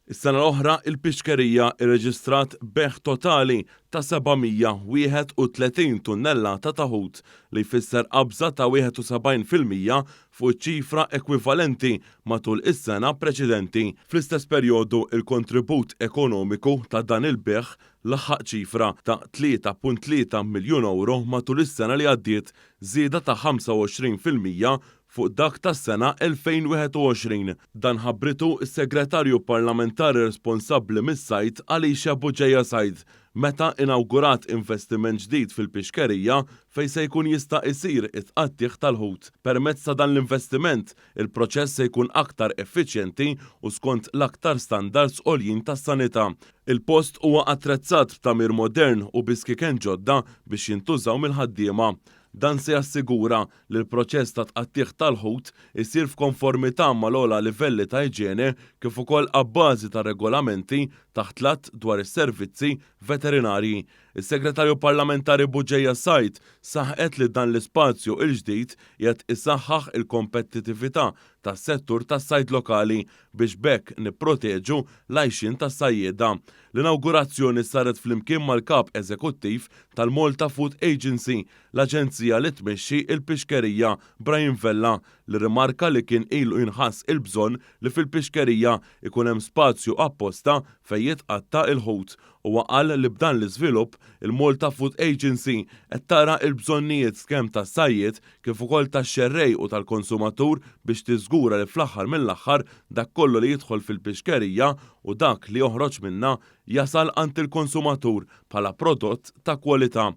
Is-sena l-oħra, il-pixkerija rreġistrat bejgħ totali ta' 731 tunnellata ta' ħut, li jfisser qabża ta' 71% fuq iċ-ċifra ekwivalenti matul is-sena preċedenti. Fl-istess perjodu, il-kontribut ekonomiku ta' dan il-bejgħ laħaq ċifra ta' 3.3 miljun ewro matul is-sena li għaddiet, żieda ta' 25% fuq dak tas-sena 2021. Dan ħabbritu s-Segretarju Parlamentari responsabbli mis-Sajd Alicia Bugeja Said meta inawgurat investiment ġdid fil-pixkerija fejn se jkun jista' jsir it-tqattigħ tal-ħut. Permezz ta' dan l-investiment, il-proċess se jkun aktar effiċjenti u skont l-aktar standards għoljin tas-sanità. Il-post huwa attrezzat b'tagħmir modern u bi skieken ġodda biex jintużaw mill-ħaddiema. Dan se jassigura li l-proċess ta' tqattigħ tal-ħut isir f'konformità mal-ogħla livelli ta' iġene kif ukoll abbażi ta' regolamenti taħt l-Att dwar is-Servizzi Veterinarji. Is-Segretarju Parlamentari Bugeja Said saħqet li dan l-ispazju il-ġdid qiegħed isaħħaħ il-kompettitività tas-settur tas-sajd lokali biex b'hekk nipproteġu l-għajxien tas-sajjieda. L-inawgurazzjoni saret flimkien mal-Kap Eżekuttiv tal-Malta Food Agency, l-aġenzija li tmexxi l-pixkerija, Brian Vella, li rrimarka li kien ilu jinħass il-bżonn li fil-pixkerija jkun hemm spazju apposta fejn jitqatta' il-ħut. Huwa qal li b'dan l-iżvilupp, il-Malta Food Agency qed tara l-bżonnijiet kemm tas-sajjied kif ukoll tax-xerrej u tal-konsumatur biex tiżgura li fl-aħħar mill-aħħar dak kollu li jidħol fil-pixkerija u dak li joħroġ minnha jasal għand il-konsumatur bħala prodott ta' kwalità.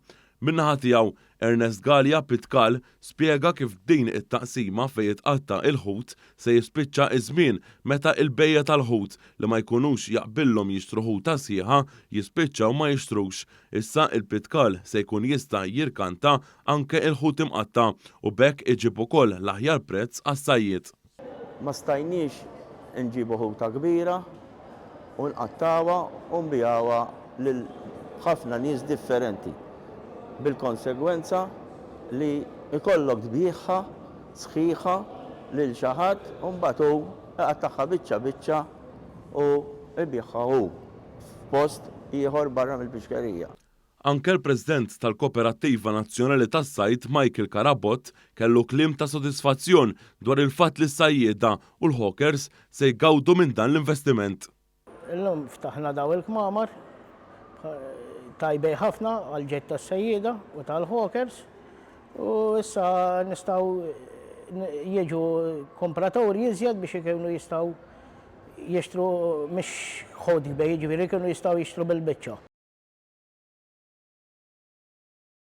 Min-naħa tiegħu, Ernest Galea Pitcal spjega kif b'din it-taqsima fejn jitqatta' il-ħut se jispiċċa ż-żmien meta il-bejgħa tal-ħut li ma jkunux jaqbillhom jixtru ħuta sħiħa jispiċċaw ma jixtrux. Issa il-Pitcal se jkun jista' jirkanta anke il-ħut imqatta' u b'hekk iġib ukoll l-aħjar prezz għas-sajjied. Ma stajniex inġibu ħuta kbira u nqattgħuha u nbigħuha lil ħafna nies differenti, bil-konsegwenza li jkollok tbigħha sħiħa lil xi ħadd u mbagħad hu jqattagħha biċċa biċċa u jbigħha hu f'post ieħor barra mill-pixkerija. Anke l-President tal-Koperattiva Nazzjonali tas-Sajd Michael Carabott kellu kliem ta' sodisfazzjon dwar il-fatt li s-sajjieda u l-hawkers se jgawdu minn dan l-investiment. Illum ftaħna daw il-kmamar tajbej ħafna għall-ġid tas-sajjieda u tal-hawkers u issa nistgħu jiġu kompraturi iżjed biex ikunu jistgħu jixtru mhix ħut kbir, jiġifieri jkunu jistgħu jixtru bil-biċċa.